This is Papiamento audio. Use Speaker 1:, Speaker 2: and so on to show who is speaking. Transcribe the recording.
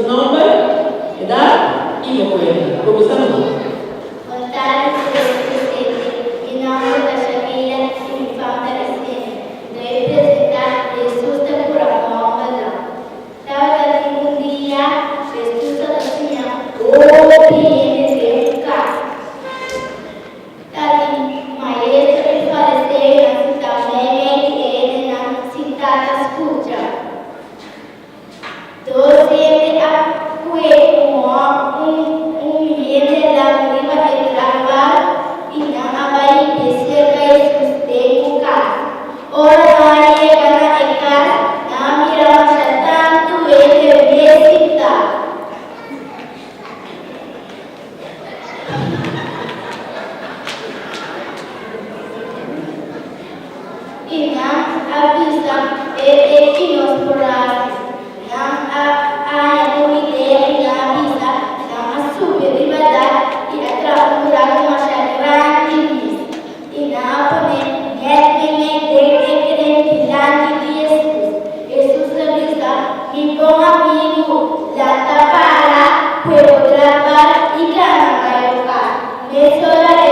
Speaker 1: Nomber, edat i bo kuenta. Kuminsá no.
Speaker 2: Bon tardi señor presidente, mi nomber ta Shakira i mi fam ta Isenia. Mi ta bai presentá Jesus ta kura un hòmber lam. Tabata tin un dia Jesus ta ta siña hopi hende den un kas. Ta tin maestro i fariseonan sintá meimei di e hendenan sintá ta skucha. Dos hende a kue un un hende lam riba e dragbar i nan a bai hib'é serka Hesus den un kas. Ora nan a yega na e kas, nan a mira masha tantu hende mes sintá. I nan a bisa e e ki nos por hasi. Nan a haña un idea i nan a bisa, nan a subi riba dak i a traha un buraku masha grandi mes. I nan a pone nèt meimei den e kren dilanti di Hesus. Hesus a bisa, Mi bon amigu, lanta para, kue bo dragbar i kana bai bo kas. Mesora.